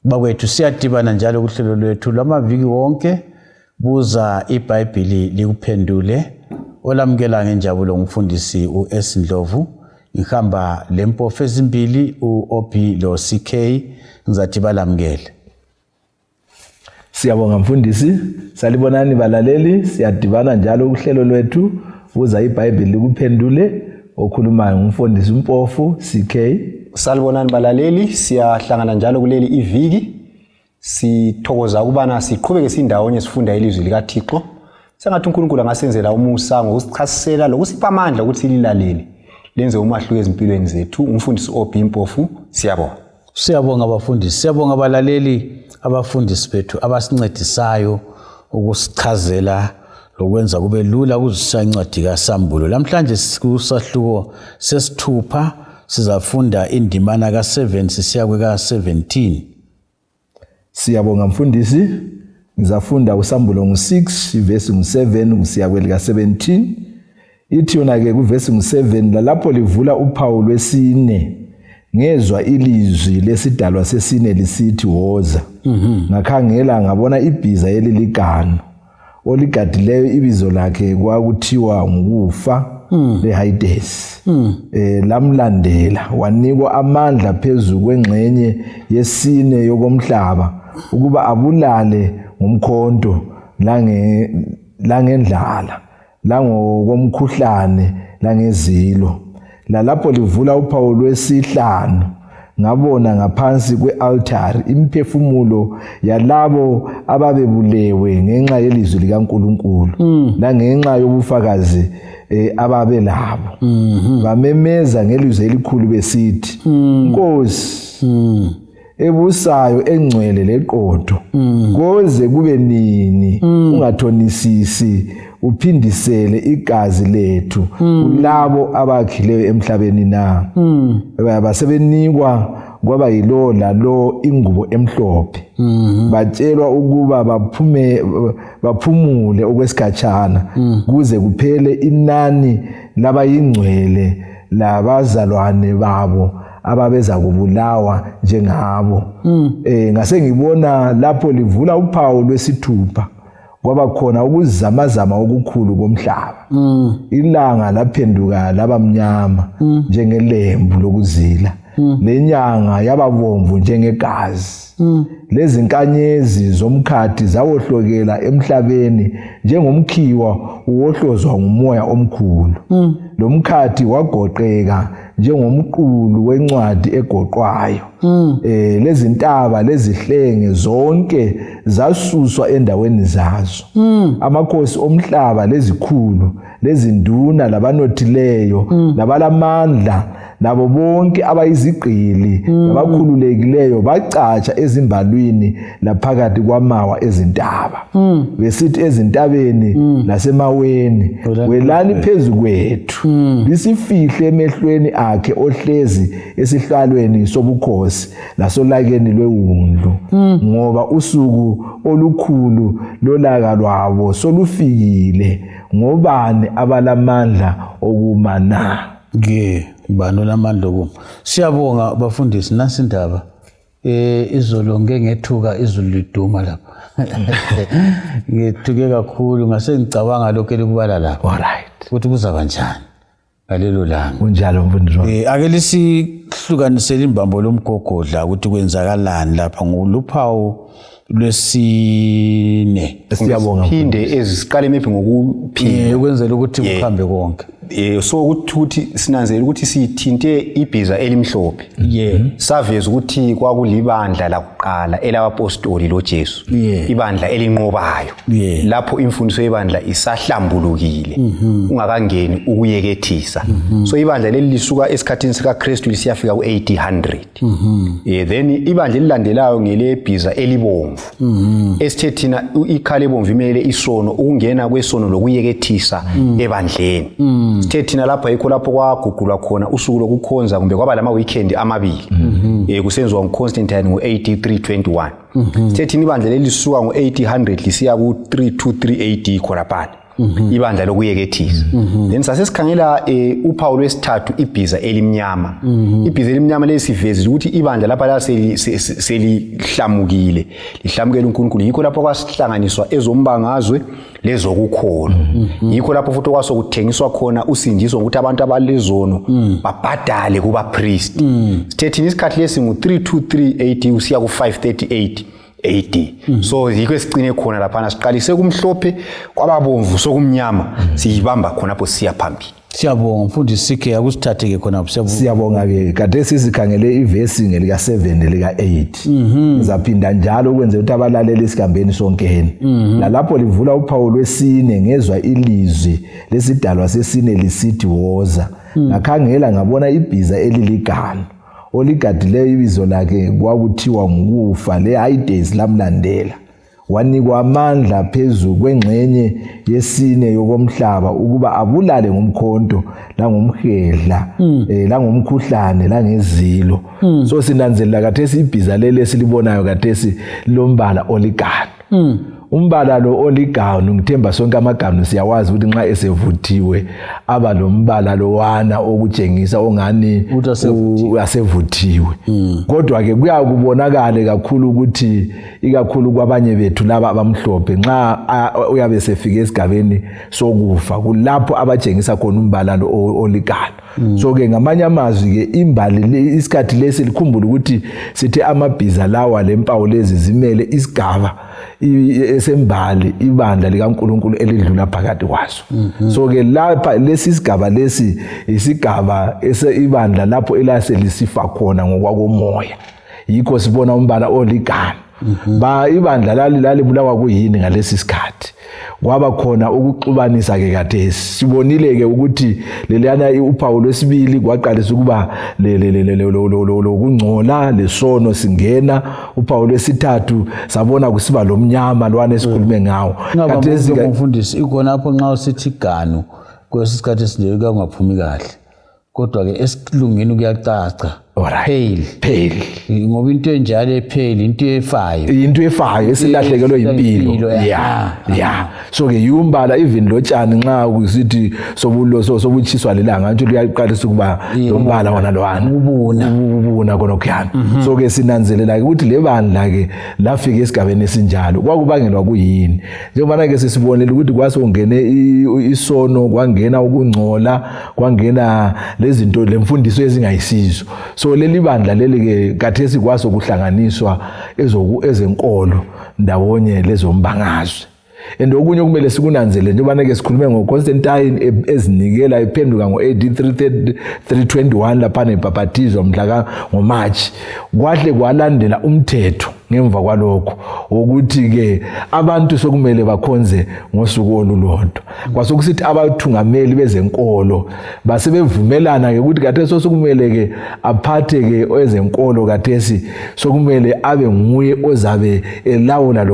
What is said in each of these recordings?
Bakwethu siyadibana njalo kuhlelo lwethu lwamaviki wonke buza iBhayibheli likuphendule. Olamukela ngenjabulo umfundisi uS Ndlovu. Ngihamba lempofu ezimbili uOB lo CK ngizathi balamukele. Siyabonga mfundisi, salibonani balaleli, siyadibana njalo kuhlelo lwethu buza iBhayibheli likuphendule okhulumayo umfundisi umpofu CK. Salibonani balaleli, siyahlangana njalo kuleli iviki. Sithokoza ukubana siqhubeke sindawonye sifunda ilizwi likaThixo. Sengathi uNkulunkulu angasenzela umusa ngokusichasisela lokusipha amandla ukuthi lilalele. Lenze umahluko ezimpilweni zethu. Umfundisi OB Mpofu, siyabonga. Siyabonga abafundisi, siyabonga abalaleli, abafundisi bethu abasincedisayo ukusichazela lokwenza kube lula ukuzwisisa incwadi kaSambulo. Namhlanje kusahluko sesithupha sizafunda indimana ka7 sisiya kweka17. Siyabonga mfundisi, ngizafunda uSambulo ngo6 ivesi ngo7 kusiya kwelika17. Ithi yona ke kuvesi ngo7 lapho livula uphawu lwesine. Ngezwa ilizwi lesidalwa sesine lisithi woza. Ngakhangela ngabona ibhiza eliligano. Oligadileyo ibizo lakhe kwakuthiwa ngukufa leHades. Lamlandela wanikwa amandla phezulu kwengxenye yesine yokomhlaba ukuba abulale ngomkhonto langendlala langokomkhuhlane langezilo. Lapho livula uphawu lwesihlanu ngabona ngaphansi kwealtari imphefumulo yalabo ababebulewe ngenxa yelizwi likaNkulunkulu langenxa yobufakazi ababelabo. Bamemeza ngelizwi elikhulu besithi, Nkosi ebusayo engcwele leqotho, koze kube nini ungathonisisi uphindisele igazi lethu kulabo abakhileyo emhlabeni na. Basebenikwa kwaba yilo lalo ingubo emhlophe. Batshelwa ukuba baphumule okwesikhatshana kuze kuphele inani labayingcwele labazalwane babo ababeza kubulawa njengabo. Ngase ngibona lapho livula uphawu lwesithupha kwaba khona ukuzamazama okukhulu komhlaba. Ilanga laphenduka laba mnyama njengelembu lokuzila. Lenyanga yababomvu njengegazi. Lezi nkanyezi zomkhathi zawohlokela emhlabeni njengomkhiwa uwohlozwa ngumoya omkhulu. Lo mkhathi wagoqeka njengomqulu wencwadi egoqwayo. Lezi ntaba lezihlenge zonke zasuswa endaweni zazo. Amakhosi omhlaba lezikhulu lezinduna labanothileyo labalamandla labo bonke abayizigqili nabakhululekileyo bacatsha ezimbalwini laphakathi kwamawa ezintaba. Besithi ezintabeni lasemaweni, welani phezu kwethu. Lisifihle emehlweni akhe ohlezi esihlalweni sobukhosi lasolakeni lwewundlu. Ngoba usuku olukhulu lolaka lwabo solufikile. Ngobani abalamandla okumana? Bani olamandla okuma? Siyabonga bafundisi, nasi indaba izolo ngethuka izulu liduma lapha. Ngethuke kakhulu ngase ngicabanga lokho elikubala lapha. Alright. Ukuthi kuza kanjani ngalelo langa. Kunjalo mfundisi. Ake lisihlukanisele imbambo lomgogodla ukuthi kwenzakalani lapha ngoluphawu lwesine. Siyabonga. Phinde eziqale maybe ngokuphinde ukwenzela ukuthi kuhambe konke. So ukuthi sinanzela ukuthi sithinte ibhiza elimhlophe. Saveza ukuthi kwakulibandla lakuqala elabapostoli loJesu. Ibandla elinqobayo. Lapho imfundiso yebandla isahlambulukile. Ungakangeni ukuyekethisa. So ibandla leli lisuka esikhathini sikaKristu lisiyafika ku-AD 100. Then ibandla elilandelayo ngelebhiza elibomvu. Esithe thina ikhala ebomvu imele isono, ukungena kwesono lokuyekethisa ebandleni. Sithe thina lapha yikho lapho kwaguqulwa khona usuku lokukhonza kumbe kwaba lama weekend amabili. Kusenziwa nguConstantine ngo-AD 321. Sithe thina ibandla leli lisuka ngo-AD 100 lisiya ku-323 AD khona phana. ibandla lokuyekethisa. Then sasesikhangela uphawu lwesithathu ibhiza elimnyama. Ibhiza elimnyama lesiveza ukuthi ibandla lapha la selihlamukile, lihlamukela uNkulunkulu. Yikho lapho kwasihlanganiswa ezombangazwe lezokukholwa. Yikho lapho futhi kwasokuthengiswa khona usindiso ukuthi abantu abalezono babhadale kuba priest. Sithethini isikhathi lesi ngu323 AD usiya ku538 AD. So yikho esicine khona lapha siqalise kumhlophe kwababomvu sokumnyama siyibamba khona lapho siya phambili. Siyabonga mfundisi Sike akusithathe ke khona lapho. Siyabonga ke kade sizikhangele ivesi ngelika 7 nelika 8. Ngizaphinda njalo ukwenza ukuthi abalaleli isigambeni sonkeni. Lalapho livula uphawu lwesine ngezwa ilizwi lesidalwa sesine lisithi woza. Ngakhangela ngabona ibhiza eliliganu. Oligadileyo ibizo lakhe kwakuthiwa ngukufa le-Hades lamlandela. Wanikwa amandla phezu kwengxenye yesine yokomhlaba ukuba abulale ngomkhonto langomhedla langomkhuhlane langezilo. So sinanzelela kathesi ibhiza leli silibonayo kathesi lombala oliganu. Umbala lo oliganu ngithemba sonke amaganu siyawazi ukuthi nxa esevuthiwe aba lombala lowana okutshengisa ongani asevuthiwe. Kodwa ke kuyakubonakala kakhulu ukuthi ikakhulu kwabanye bethu laba abamhlophe nxa uyabe sefike esigabeni sokufa kulapho abatshengisa khona umbala lo oliganu. So ke ngamanye amazwi ke imbali isikhathi lesi likhumbula ukuthi sithe amabhiza lawa lempawu lezi zimele isigaba esembali ibandla likaNkulunkulu elidlula phakathi kwaso. So ke lapha lesi sigaba lesi isigaba ibandla lapho elase lisifa khona ngokwakomoya. Yikho sibona umbala oliganu. Ibandla lalibulawa kuyini ngalesi sikhathi. Kwaba khona ukuxubanisa ke kathesi. Sibonile ke ukuthi leliyana uphawu lwesibili kwaqalisa ukuba lokungcola lesono singena. Uphawu lwesithathu sabona kusiba lomnyama lwana esikhulume ngawo. Kathesi umfundisi ikhona lapho nxa usithi ganu kwesikhathi esinje kungaphumi kahle. Kodwa ke esilungini kuyacaca. Pale. Ngoba into enjalo pale into efayo esilahlekelwe impilo. Yeah. So ke yumbala even lo tshani nxa kusithi sobuchiswa lelanga nje luyaqalisa ukuba lombala wona lowana ubuna konokhana. So ke sinanzelela ukuthi lebandla ke lafika esigabeni esinjalo kwakubangelwa kuyini. Njengoba ke sesibonile ukuthi kwasongene isono kwangena ukungcola kwangena lezinto lemfundiso ezingayisizo. So leli bandla leli ke kathesi kwaso kuhlanganiswa ezenkolo ndawonye lezombangazwe. Okunye kumele sikunanzele njengoba ke sikhulume ngoConstantine ezinikela iphenduka ngo-AD 321 lapha ebhaphathizwa mhla ngoMarch. Kwahle kwalandela umthetho ngemva kwalokho ukuthi ke abantu sokumele bakhonze ngosuku olulodwa. Kwasokusithi abathungameli bezenkolo basebevumelana ke ukuthi kathesi sokumele ke aphathe ke ezenkolo kathesi sokumele abe nguye ozabe elawula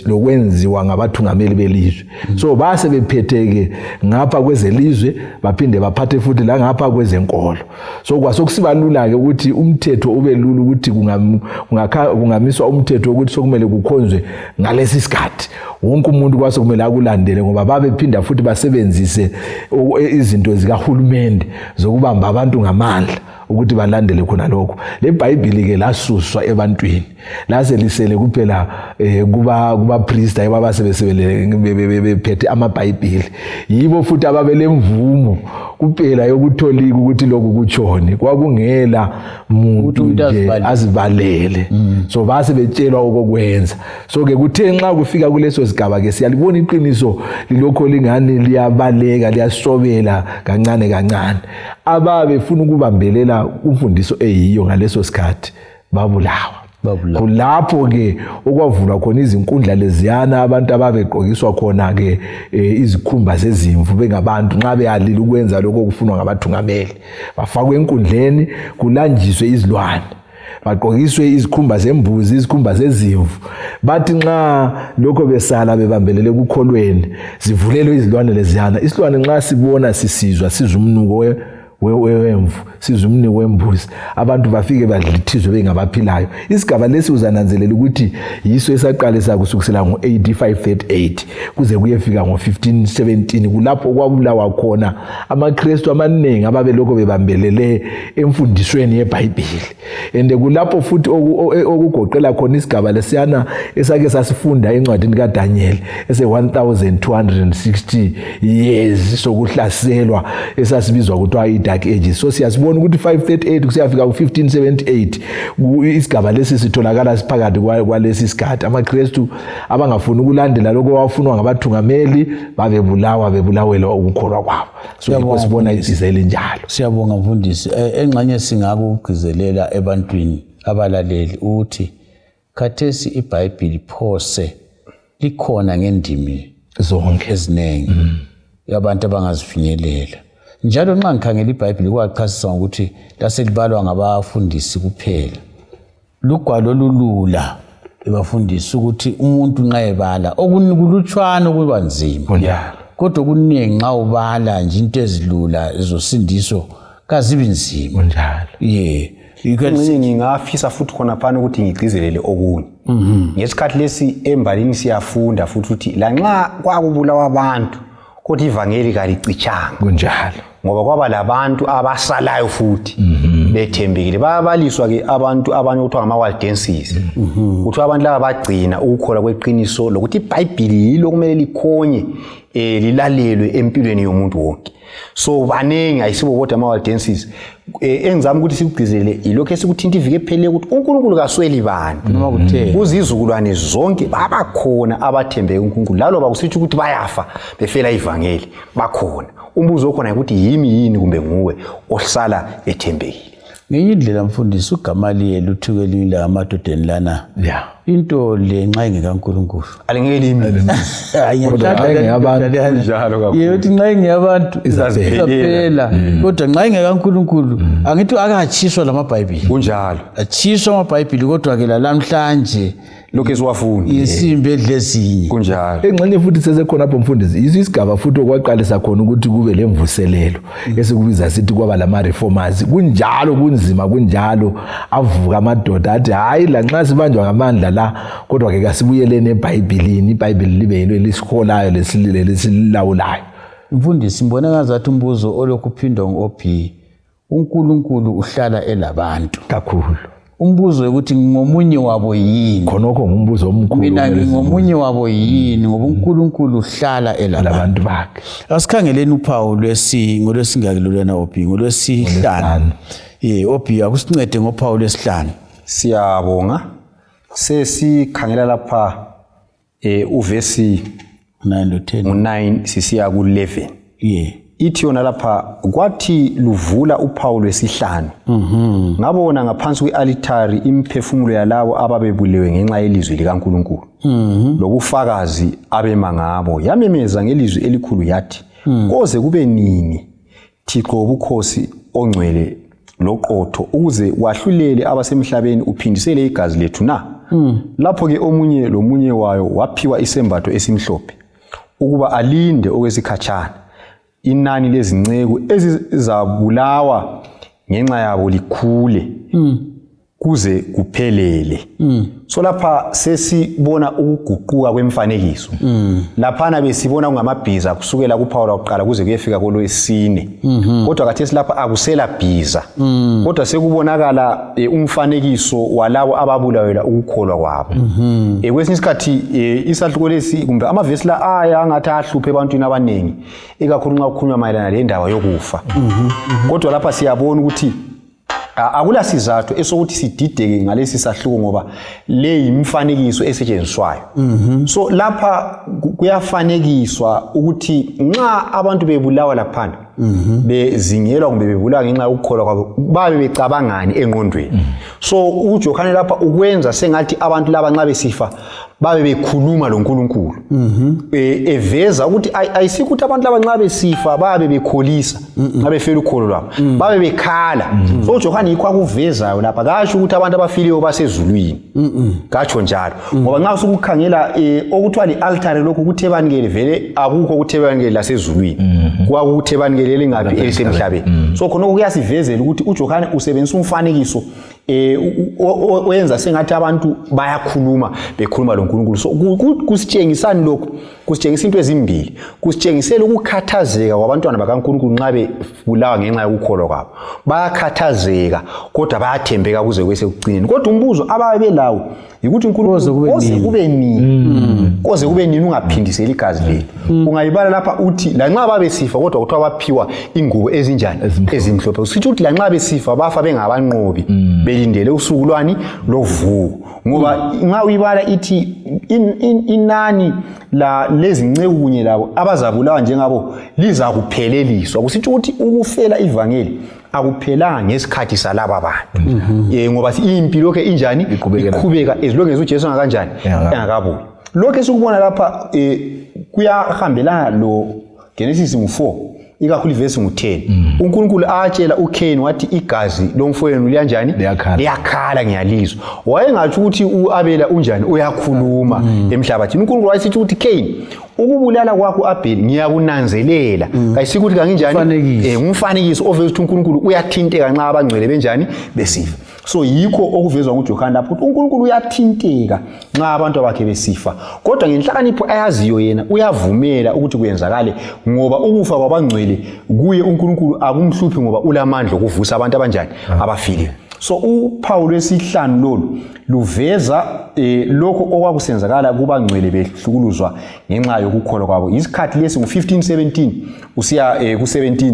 lokwenziwa ngabathungameli belizwe. So base bephethe ke ngapha kwezelizwe baphinde baphathe futhi la ngapha kwezenkolo. So kwasokusiba lula ke ukuthi umthetho ube lula ukuthi kungamiswa umthetho ukuthi sokumele kukhonzwe ngalesi sikhathi. Wonke umuntu kwase kumele akulandele ngoba babephinda futhi basebenzise izinto zikahulumende zokubamba abantu ngamandla ukuthi balandele khona lokho. LeBhayibheli ke lasuswa ebantwini lase lisele kuphela kuba priest abasebesebele bephethe amaBhayibheli. Yibo futhi ababelemvumo kuphela yokutholika ukuthi lokhu kutshoni kwakungela umuntu nje azibalele. So base betshelwa okokwenza. So ke kuthe nxa kufika kuleso sigaba ke siyalibona iqiniso lilokho lingani liyabaleka liyasobela kancane kancane. Ababefuna ukubambelela umfundiso eyiyo ngaleso sikhathi babulawa. Kulapho ke okwavulwa khona izinkundla leziyana abantu ababegqokiswa khona ke izikhumba zezimvu bengabantu nxa beyalila ukwenza lokho okufunwa ngabathungameli. Bafakwe enkundleni kulanjiswe izilwane. Bagqokiswe izikhumba zembuzi, izikhumba zezimvu. Bathi nxa lokho besala bebambelele kukholweni zivulelwe izilwane leziyana. Isilwane nxa sibona sisizwa sizumnuko wemvu sizwe umni wembuzi abantu bafike badlithizwe bengabaphilayo. Isigaba lesi uzananzelela ukuthi yiso esaqalisa kusukisela ngo-8538 kuze kuyefika ngo-1517 kulapho kwabulawa khona amaKristu amaningi ababelokho bebambelele emfundisweni yeBhayibheli. And kulapho futhi okugoqela khona isigaba lesiyana esake sasifunda encwadini kaDaniel ese-1260 years sokuhlaselwa esasibizwa kuthiwa i-Dark Ages. So siyasibona ukuthi 538 kusiyafika ku-1578 isigaba lesi sitholakala siphakathi kwalesi sikhathi. AmaKristu abangafuni ukulandela lokho wafunwa ngabathungameli bebulawela ukukholwa kwabo. So sibona ibhiza elinjalo. Siyabonga mfundisi. Engxenye singakugcizelela ebantwini abalaleli ukuthi khathesi iBhayibheli phose likhona ngendimi zonke ezinengi yabantu abangazifinyelela. Njalo nxa ngikhangela iBhayibheli kwachasisa ukuthi laselibalwa ngabafundisi kuphela. Lugwalo lulula ebafundisi ukuthi umuntu nxa ebala okulutshwana kuba nzima. Kodwa kuningi nxa ubala nje into ezilula ezosindiso kazibi nzima njalo. Ngingafisa futhi khona phana ukuthi ngigcizelele okunye. Ngesikhathi lesi embalini siyafunda futhi ukuthi la nxa kwakubulawa abantu kodwa ivangeli kalicicanga kunjalo ngoba kwaba labantu abasalayo futhi bethembekile. Bayabaliswa ke abantu abanye kuthiwa ngama-Waldenses kuthiwa abantu laba bagcina ukukholwa kweqiniso lokuthi iBhayibheli yilo kumele likhonye lilalelwe empilweni yomuntu wonke. So banengi ayisibo kodwa ama-Waldenses engizama ukuthi sikugcizelele ilokho esikuthinta ivike ephelele ukuthi uNkulunkulu kasweli bantu noma kuthe kuzizukulwane zonke babakhona abathembeke uNkulunkulu lalo bakusitsho ukuthi bayafa befela ivangeli bakhona. Umbuzo okhona ukuthi yini kumbe nguwe osala ethembekile. Ngenye indlela mfundisi uGamaliyeli uthukelile amadodeni lana. Into le nxa ingekaNkulunkulu. Alingeli imini. Yethi nxa ingeyabantu izaphela. Kodwa nxa ingekaNkulunkulu angithi akatshiswa lamaBhayibheli. Kunjalo. Atshiswa amaBhayibheli kodwa ke namhlanje lokho esiwafunda isimbi edlezinye kunjalo. Engxenye futhi sesekhona lapho mfundisi isigaba futhi okwaqalisa khona ukuthi kube lemvuselelo esikubiza sithi kwaba lama-reformers. Kunjalo kunzima kunjalo avuka amadoda athi hayi la nxa sibanjwa ngamandla la kodwa ke kasibuyelene eBhayibhelini iBhayibheli libe yilo elisiholayo lesililawulayo. Mfundisi mbona ngazathi umbuzo olokhu uphindwa ngo-OP uNkulunkulu uhlala elabantu kakhulu. Umbuzo ukuthi ngomunye wabo yini? Khonokho ngumbuzo omkhulu. Mina ngomunye wabo yini ngoba uNkulunkulu uhlala elabantu bakhe. Asikhangeleni uphawu ngolwesingakelulana OP ngolwesihlanu. OP akusincede ngophawu lwesihlanu. Siyabonga. Sesikhangela lapha uvesi 9 sisiya ku11. Ithi yona lapha kwathi luvula uphawu lwesihlanu. Ngabona ngaphansi kwe-alitari imphefumulo yalabo ababebulewe ngenxa yelizwi likaNkulunkulu. Lokufakazi abema ngabo yamemeza ngelizwi elikhulu yathi koze kube nini Thixo ubukhosi ongcwele loqotho ukuze wahlulele abasemhlabeni uphindisele igazi lethu na. Lapho ke omunye lomunye wayo waphiwa isembatho esimhlophe ukuba alinde okwesikhatshana. Inani lezinceko ezizabulawa ngenxa yabo likhule kuze kuphelele. So lapha sesibona ukuguquka kwemfanekiso. Laphana besibona kungamabhiza kusukela kuphawu lokuqala kuze kuyefika kolwesine. Kodwa khathesi lapha akusela bhiza. Kodwa sekubonakala umfanekiso walabo ababulawela ukukholwa kwabo. Kwesinye isikhathi isahluko lesi kumbe amavesi la angathi ahluphe ebantwini abaningi ikakhulu nxa kukhulunywa mayelana lendaba yokufa. Kodwa lapha siyabona ukuthi akula sizathu esokuthi sidideke ngalesi sahluko ngoba le yimfanekiso esetshenziswayo. So lapha kuyafanekiswa ukuthi nxa abantu bebulawa laphana bezingelwa kumbe bebulawa ngenxa yokukholwa kwabo babe becabangani engqondweni. So uJohane lapha ukwenza sengathi abantu laba nxa besifa babe bekhuluma loNkulunkulu. Eveza ukuthi ayisikuthi abantu laba nxa besifa babe bekholisa nxa befela ukholo lwabo babe bekhala. So uJohane yikho akuvezayo lapha kasho ukuthi abantu abafileyo basezulwini. Katsho njalo ngoba nxa usukukhangela okuthiwa li-altare lokhu kuthebanikele vele akukho kuthebanikele lasezulwini. kwakuthe banikelele ngaphi elisemhlabeni. So khona kuyasivezela ukuthi uJohane usebenzisa umfanekiso oyenza sengathi abantu bayakhuluma bekhuluma loNkulunkulu. So kusitshengisani lokho? Kusitshengisa into ezimbili. Kusitshengisela ukukhathazeka kwabantwana bakaNkulunkulu nxa bebulawa ngenxa yokukholwa kwabo. Bayakhathazeka kodwa bayathembeka kuze kwese ekucineni. Kodwa umbuzo ababe belawo ukuthi uNkulunkulu koze kube nini ungaphindiseli igazi lethu. Ungayibala lapha uthi lanxa babesifa kodwa kuthiwa baphiwa ingubo ezinjani ezimhlophe. Sithi uthi lanxa besifa bafa bengabanqobi belindele usuku lwani lovuko. Ngoba nxa uyibala ithi inani la lezinceku kunye labo abazabulawa njengabo liza kupheleliswa. Kusithi ukuthi ukufela ivangeli akuphelanga ngesikhathi salaba bantu. Ngoba impilo ke injani iqhubeka ezilongeza uJesu ngakanjani engakabuyi. Lokho esikubona lapha kuyahambelana lo Genesis 4 ikakhulu verse 10. uNkulunkulu atshela uCain wathi igazi lomfowenu liyanjani liyakhala ngiyalizwa. Wayengathi ukuthi uAbela unjani uyakhuluma emhlabathini. uNkulunkulu wayesithi ukuthi Cain ukubulala kwakho uAbel ngiyakunanzelela. Kayisikuthi kanginjani umfanekiso oveza ukuthi uNkulunkulu uyathinteka nxa abangcwele benjani besifa. So yikho okuvezwa nguJohane lapho ukuthi uNkulunkulu uyathinteka nxa abantu bakhe besifa. Kodwa ngenhlakanipho ayaziyo yena uyavumela ukuthi kuyenzakale ngoba ukufa kwabangcwele kuye uNkulunkulu akumhluphi ngoba ulamandla okuvusa abantu abanjani abafile. So uPaul wesihlanu lolu luveza lokho okwakusenzakala kubangcwele behlukuluzwa ngenxa yokukholwa kwabo. Isikhathi lesi ngo1517 usiya ku17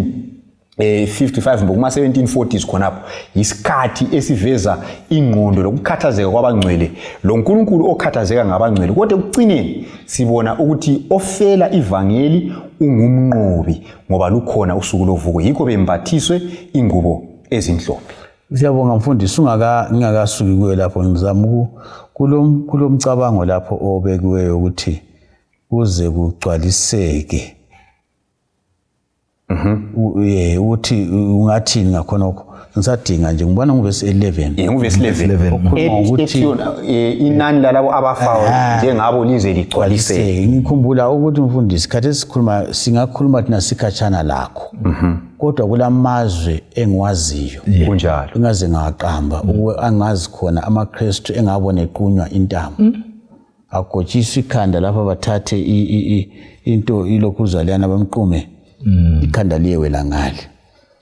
55 ngokuma 1740s khonapho isikhathi esiveza ingqondo lokukhathazeka kwabangcwele lo uNkulunkulu okhathazeka ngabangcwele. Kodwa ekucineni sibona ukuthi ofela ivangeli ungumnqobi ngoba lukhona usuku lovuko. Yikho bembathiswe ingubo ezimhlophe. Siyabonga mfundisi ngingakasuki kuwe lapho ngizama kulomcabango lapho obekiweyo ukuthi kuze kugcwaliseke uthi ungathini ngakhonokho ngisadinga nje ngibona nguvesi 11 nguvesi 11 ukuthi inani lalabo abafayo njengabo lize ligcwaliseke. Ngikhumbula ukuthi mfundisi khathesi singakhuluma thina sikhatshana lakho kodwa kulamazwe engiwaziyo kunjalo ingaze ngaqamba angazi khona amaKristu engabona equnywa intamo agotshiswa ikhanda lapha bathathe into ilokhuzaliyana bamqume ikhanda liyewela ngale.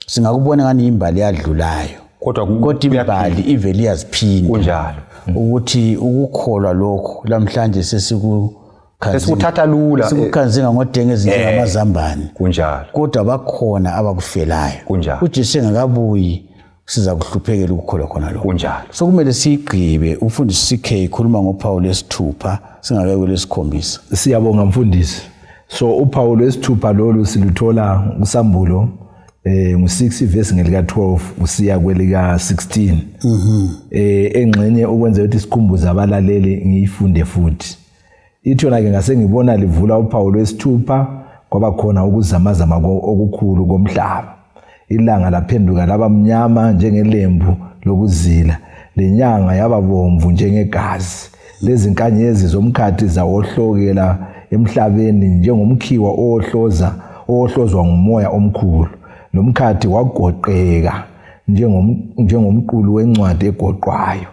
Singakubona ngani imbali yadlulayo kodwa imbali iveli yaziphinda kunjalo ukuthi ukukholwa lokho lamhlanje sesikuthatha lula sikukhanzinga ngodenge ezinjengamazambane kunjalo kodwa bakhona abakufelayo kunjalo. uJesu engakabuyi siza kuhluphekela ukukholwa khona lokho kunjalo. So kumele sigqibe umfundisi CK ikhuluma ngoPaul wesithupha singake kwelesikhombisa. Siyabonga mfundisi. So uPaul wesithupha lolu siluthola kuSambulo ngo6 verse ngelika 12 usiya kwelika 16. Engxenye ukwenza ukuthi sikhumbuze abalaleli ngiyifunde futhi. Ithona ke ngase ngibona livula uPaul wesithupha kwaba khona ukuzamazama okukhulu komhlaba. Ilanga laphenduka laba mnyama njengelembu lokuzila, lenyanga yaba bomvu njengegazi, lezinkanyezi zomkhathi zawohlokela emhlabeni njengomkhiwa ohlozwa ngumoya omkhulu. Lomkhathi wagoqeka njengomqulu wencwadi egoqwayo.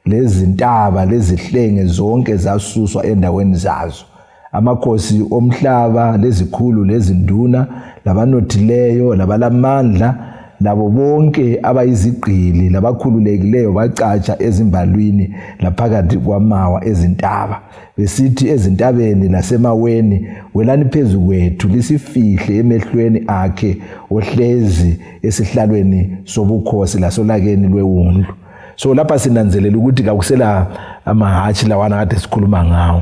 Lezi ntaba lezihlenge zonke zasuswa endaweni zazo. Amakhosi omhlaba lezikhulu lezinduna labanothileyo labalamandla labo bonke abayizigqili labakhululekileyo bacatsha ezimbalwini laphakathi kwamawa ezintaba besithi ezintabeni lasemaweni welani phezu kwethu lisifihle emehlweni akhe ohlezi esihlalweni sobukhosi lasolakeni lwewundlu. So lapha sinanzelela ukuthi kakusela amahatshi lawana kade sikhuluma ngawo.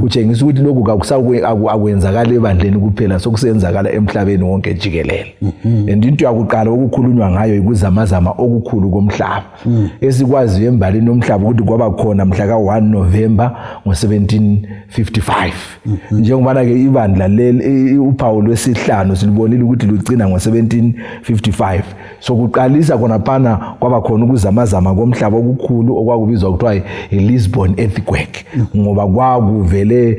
Utshengisa ukuthi lokhu kakusakwenzakala ebandleni kuphela sokusenzakala emhlabeni wonke jikelele. And into yakuqala okukhulunywa ngayo ikuzamazama okukhulu komhlaba. Esikwazi embalini nomhlaba ukuthi kwaba khona mhla ka1 November ngo1755. Njengoba ke ibandla leli uPaul wesihlanu silibonile ukuthi lucina ngo1755. So kuqalisa khona phana kwaba khona ukuzamazama komhlaba okukhulu okwakubizwa kuthiwa iLisbon Lisbon earthquake ngoba kwakuvele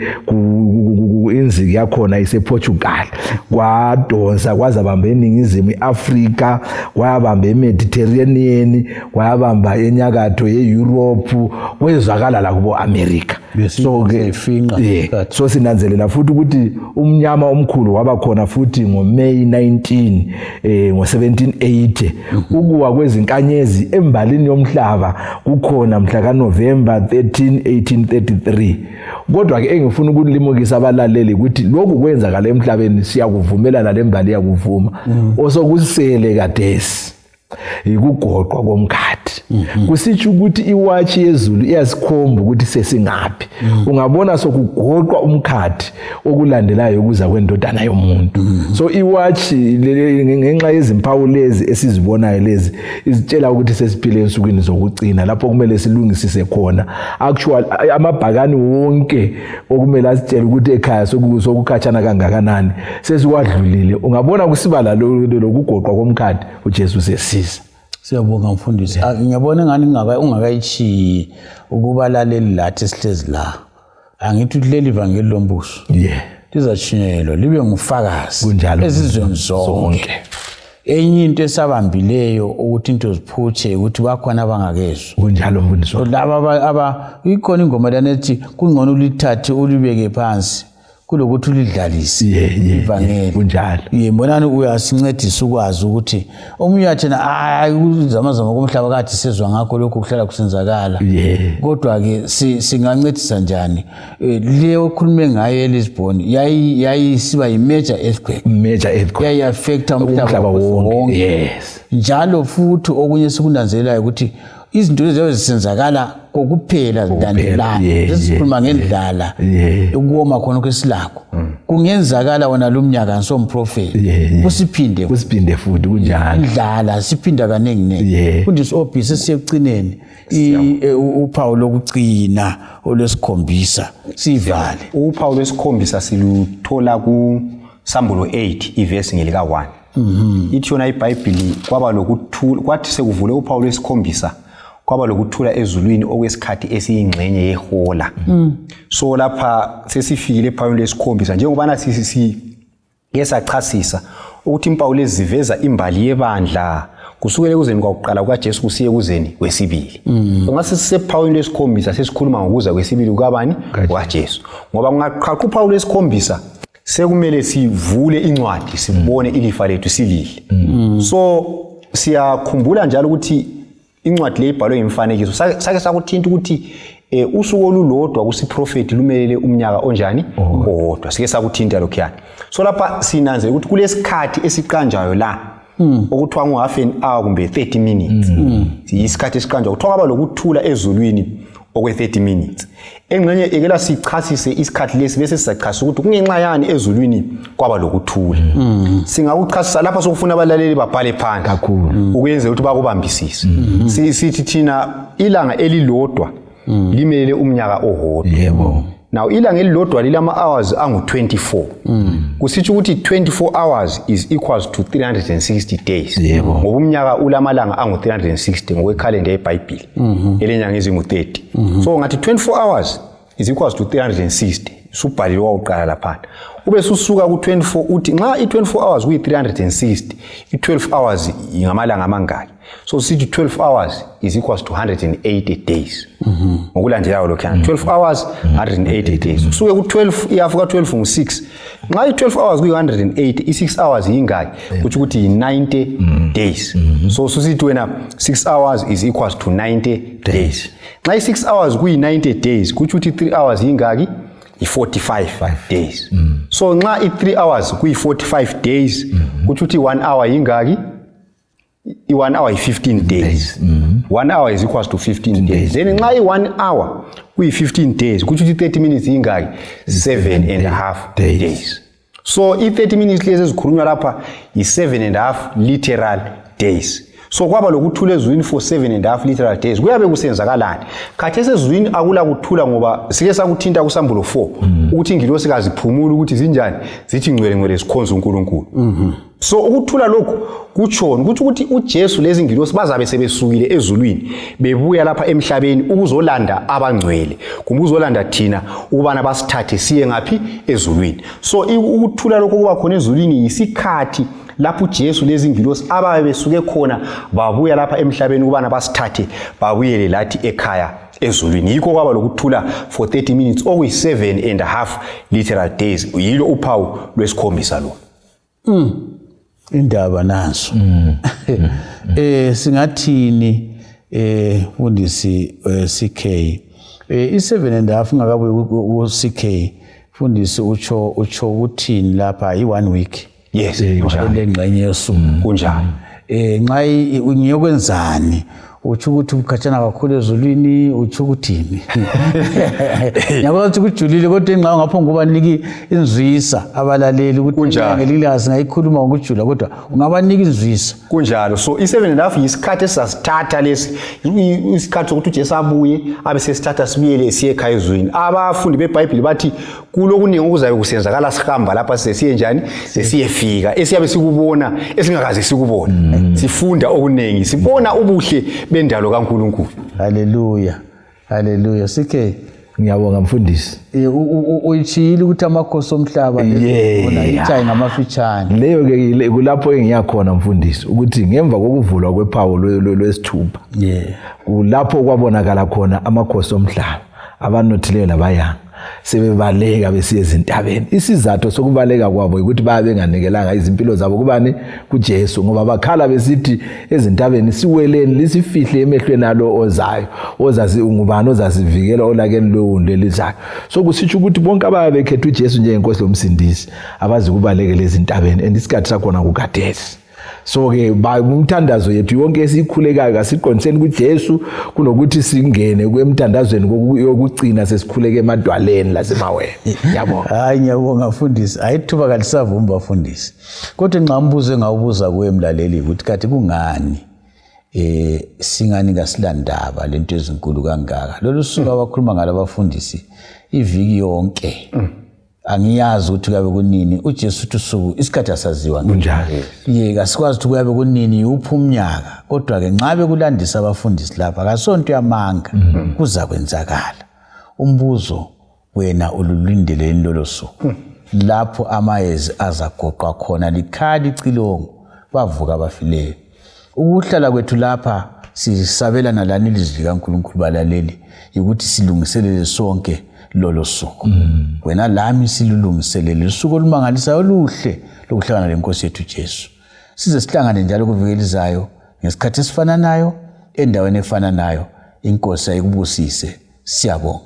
inziki yakhona isePortugal kwadonsa kwazabamba eningizimu iAfrika kwabamba eMediterranean kwabamba enyakatho yeEurope kwezwakala la kubo America so ke so sinanzelela futhi ukuthi umnyama omkhulu waba khona futhi ngoMay 19 ngo1780 ukuwa kwezinkanyezi embalini yomhlaba kukhona mhla kaNovember 13 1833 kodwa ke engifuna ukulimukisa abalaleli ukuthi lokhu kwenzakala emhlabeni siyakuvumelana lembali yakuvuma osokusele kadesi ikugoqwa komkhathi kusitsho ukuthi iwatch yezulu iyasikhomba ukuthi sesingaphi ungabona sokugoqwa umkhathi okulandelayo kuza kwendodana yomuntu so iwatch ngenxa yezimpawu lezi esizibonayo lezi izitshela ukuthi sesiphile ensukwini zokucina lapho kumele silungisise khona actual amabhakani wonke okumele asitshela ukuthi ekhaya sokukhatshana kangakanani sesiwadlulile ungabona kusibala lokugoqwa komkhathi uJesu sesiza. Siyabonga mfundisi. Ngiyabona ngani ungakayichi ukubalaleli lathi sihlezi la. Angithi leli ivangeli lombuso. Lizatshinyelwa libe ngufakazi kunjalo ezizweni zonke. Enye into esabambileyo ukuthi into ziphutshe ukuthi bakhona abangakezwe. Kunjalo mfundisi. Laba ikhona ingoma lanethi kungcono ulithathe ulibeke phansi kulokuthi ulidlalise ivangeli kunjalo mbonani uyasincedisa ukwazi ukuthi omunye yathena hayi uzamazama komhlaba kade sezwe ngakho lokho kuhlala kusenzakala kodwa ke singancedisa njani leyo okhulume ngayo eLisbon yayi siba major earthquake yayi affect umhlaba wonke njalo futhi okunye sikunanzelelayo ukuthi izinto lezi zisenzakala kokuphela zilandelana sesikhuluma ngendlala ukuwoma khona kwesilako kungenzakala wona lumnyaka nsomprofeti kusipinde futhi kunjalo indlala siphinda kanengi kundisi obhisi siyekucineni uphawu lokucina olwesikhombisa sivale uphawu lwesikhombisa siluthola ku Sambulo 8 iverse ngelika 1 ithi yona iBhayibheli kwaba lokuthula kwathi sekuvule uphawu lwesikhombisa kwaba lokuthula ezulwini okwesikhathi esiyingxenye yehola so lapha sesifikile ephawini lesikhombisa njengobana yesachasisa ukuthi impawu lezi ziveza imbali yebandla kusukela ekuzeni kwakuqala kukaJesu kusiye ekuzeni kwesibili ngase sisephawini lesikhombisa sesikhuluma ngokuza kwesibili kukaBani kwaJesu ngoba kungaqhaqha uphawu lesikhombisa sekumele sivule incwadi sibone ilifa lethu silile so siyakhumbula njalo ukuthi incwadi le ibhalwe imfanekiso sake sakuthinta ukuthi usuku olulodwa kusiprofeti lumelele umnyaka onjani owodwa sike sakuthinta lokhuyana so lapha sinanzela ukuthi kulesikhathi esiqanjayo la okuthiwa ngo half an hour kumbe 30 minutes isikhathi esiqanjayo kuthiwa kwaba lokuthula ezulwini okwe 30 minutes engxenye ekela sichasise isikhathi lesi bese sisachasa ukuthi kungenxa yani ezulwini kwaba lokuthula singakuchasisa lapha sokufuna abalaleli babhale phansi kakhulu ukwenza ukuthi bakubambisise sithi thina ilanga elilodwa limelele umnyaka owodwa now ilanga elilodwa lilama hours angu24 kusitsho ukuthi 24 hours is equals to 360 days ngoba umnyaka ulamalanga angu360 ngokwekhalenda yeBhayibheli elenyanga ezingu30 so ngathi 24 hours is equals to 360 subhaliwe waqala lapha ube susuka ku24 uthi nxa i24 hours kuyi360 i12 hours ingamalanga amangaki so sithi 12 hours is equals to 180 days ngokulandelayo lokhana 12 hours 180 days usuke ku12 iyafuka 12 ngo6 nxa i12 hours kuyi180 i6 hours ingaki kuthi ukuthi 90 days so sithi wena 6 hours is equals to 90 days nxa i6 hours kuyi90 days kuthi ukuthi 3 hours ingaki i45 days so nxa i3 hours kuyi45 days kuthi ukuthi 1 hour ingaki i1 hour i15 days 1 hour is equals to 15 days then nxa i1 hour kuyi15 days kuthi ukuthi 30 minutes ingaki 7.5 days so i30 minutes lezi ezikhulunywa lapha i7.5 literal days So kwaba lokuthula ezulwini for 7.5 literal days. Kuyabe kusenzakalani? Khathesi ezulwini akula kuthula ngoba sike sakuthinta kusambulo 4 ukuthi ingilosi kaziphumula ukuthi zinjani zithi ngcwele sikhonza uNkulunkulu. So ukuthula lokhu kutshona ukuthi uJesu lezi ngilosi bazabe sebesukile ezulwini bebuya lapha emhlabeni ukuzolanda abangcwele kumbe uzolanda thina ukubana basithathe siye ngapi ezulwini. So ukuthula lokho kuba khona ezulwini isikhathi lapho uJesu lezi ngilosi ababe besuke khona babuya lapha emhlabeni ukubana basithathe babuyele lathi ekhaya ezulwini. Yikho kwaba lokuthula for 30 minutes okuyi 7.5 literal days. Yilo uphawu lwesikhombisa lo. Indaba naso. Singathini fundisi CK i7.5 ngakabuye ku CK fundisi ucho ukuthini lapha i1 week. Yes, lengxenye yesuku kunjani. Nxa ngiyokwenzani uthi ukuthi ukhatshana kakhulu ezulwini uthi ukuthini. Yabona ukuthi kujulile kodwa nxa ngapho ngoba niki inzwisa abalaleli ukuthi ngelilikazi ngayikhuluma ngokujula kodwa ungabanika inzwisa kunjalo. So i7.5 isikhathi esasithatha lesi isikhathi sokuthi uJesu abuye abe sesithatha sibuyele siye ekhaya ezulwini. Abafundi beBhayibheli bathi kulokuningi okuzayo kusenzakala sihamba lapha sesiye njani sesiyefika esiyabe sikubona esingakaze sikubona. Sifunda okuningi sibona ubuhle bendalo kaNkulunkulu. Haleluya. Haleluya. Sike ngiyabonga mfundisi. Uyitshila ukuthi amakhosi omhlaba lebona itshayi ngamafitshane. Leyo ke kulapho engiyakhona mfundisi ukuthi ngemva kokuvulwa kwephawu lwesithupha. Kulapho kwabonakala khona amakhosi omhlaba abanothileyo labayanga sebebaleka besiye ezintabeni. Isizathu sokubaleka kwabo ukuthi babe benganikelanga izimpilo zabo kubani kuJesu ngoba bakhala besithi ezintabeni siweleni lisifihle emehlweni alo ozayo ozazi ungubani ozasivikela olakeni lowundle lizayo. So kusitsho ukuthi bonke ababekhetha uJesu njengenkosi lomsindisi abazi kubaleka lezi zintabeni andisikhathi sakhona kugadesi. So ke umthandazo yethu yonke esikhulekayo kasiqondiseni kuJesu kunokuthi singene kwemthandazweni yokugcina sesikhuleke emadwaleni lasemaweni. Yabona. Hayi ngiyabonga mfundisi. Ayithuba kalisavumba mfundisi. Kodwa nxa umbuzo engawubuza kuwe mlaleli ukuthi kathi kungani singani ngasilandaba lento ezinkulu kangaka. Lolu suku abakhuluma ngalo abafundisi iviki yonke. Angiyazi ukuthi kuyabe kunini uJesu uthi usuku isikhathi asaziwa njani. Kasikwazi ukuthi kuyabe kunini uphi umnyaka kodwa ke nxa bekulandisa abafundisi lapha akasonto yamanga kuza kwenzakala. Umbuzo wena ululindele lolo suku lapho amayezi azagoqwa khona likhali icilongo bavuka abafileyo. Ukuhlala kwethu lapha sisabelana lani ilizwi likaNkulunkulu balaleli ukuthi silungiselele sonke lolo suku. Wena lami silulungiselele usuku olumangalisayo oluhle lokuhlangana lenkosi yethu Jesu. Size sihlangane njalo kuvikelizayo ngesikhathi esifananayo endaweni efananayo. Inkosi ayikubusise. Siyabonga.